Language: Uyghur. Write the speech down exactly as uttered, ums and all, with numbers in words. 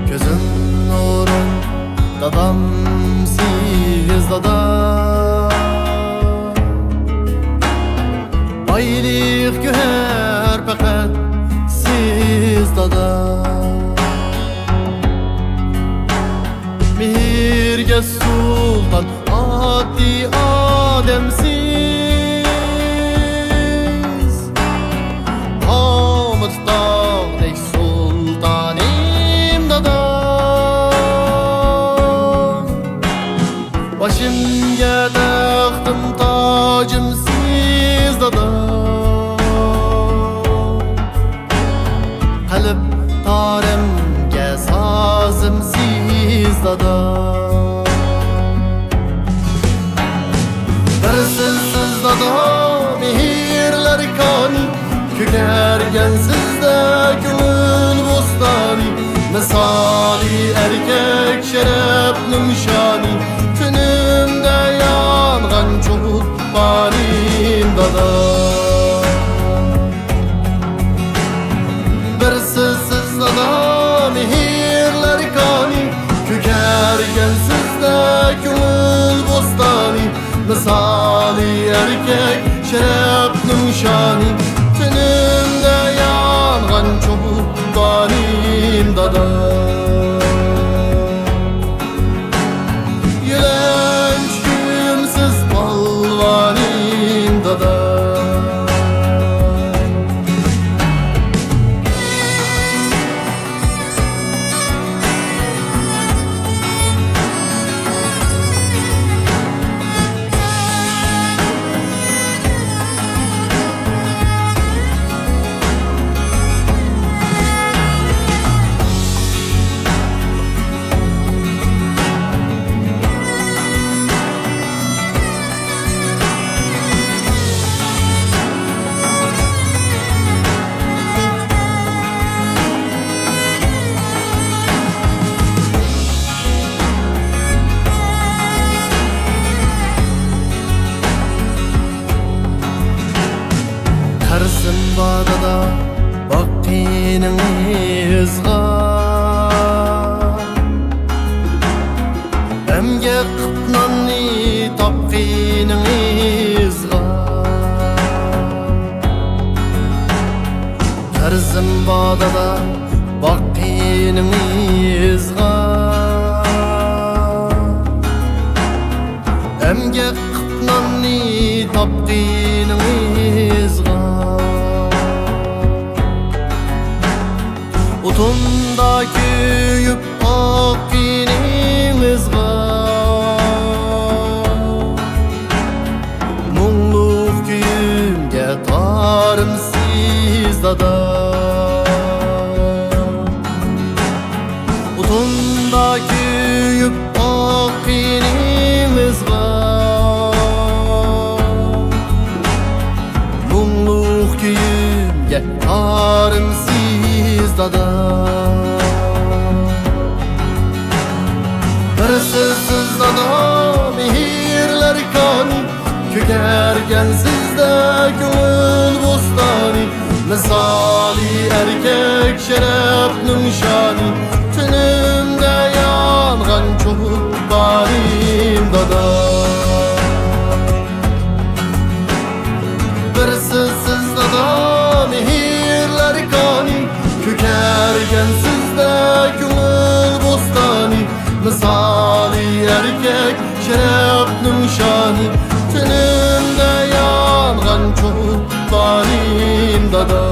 كۆزۈم نۇرۇم دادامسىز دادا. بايلىق گۆھەر پەقەت سىز دادا. مېھىرگە سۇلتان ئاددىي ئادەمسىز. قامۇت تاغدەك سۇلتانىم دادا. باشىمغا تاقتىم تاجىمسىز دادا. قەلب تارىمگە سازىمسىز دادا. بىر سىزسىز دادا مېھىرلەر كانى، كۆكەرگەن سىزدە كۆڭۈل بوستانى. مىسالى ئەركەك شەرەپنىڭ شانى، تېنىمدە يانغان چولپانىم دادا. بىر سىزسىز دادا مېھىرلەر كانى، كۆكەرگەن سىزدە كۆڭۈل بوستانى. مىسالى ئەركەك شەرەپنىڭ شانى، تېنىمدە يانغان چولپانىم دادا. يۆلەنچۈكۈمسىز پالۋانىم دادا. قەرزىم بار دادا باققىنىڭىزغا، ئەمگەك قىپ ناننى تاپقىنىڭىزغا. قەرزىم بار دادا باققىنىڭىزغا، ئەمگەك قىپ ناننى تاپقىنىڭىزغا. ئوتۇندا كۆيۈپ ئاققىنىڭىزغا، مۇڭلۇق كۈيۈمگە تارىمسىز دادا. ئوتۇندا كۆيۈپ ئاققىنىڭىزغا، مۇڭلۇق كۈيۈمگە تارىمسىز دادا. بىر سىزسىز دادا مېھىرلەر كانى، كۆكەرگەن سىزدە كۆڭۈل بوستانى. مىسالى ئەركەك شەرەپنىڭ شانى، تېنىمدە يانغان چولپانىم دادا. بىر سىزسىز دادا مېھىرلەر كانى، كۆكەرگەن سىزدە كۆڭۈل بوستانى. مىسالى ئەركەك شەرەپنىڭ شانى، تېنىمدە يانغان چولپانىم دادا.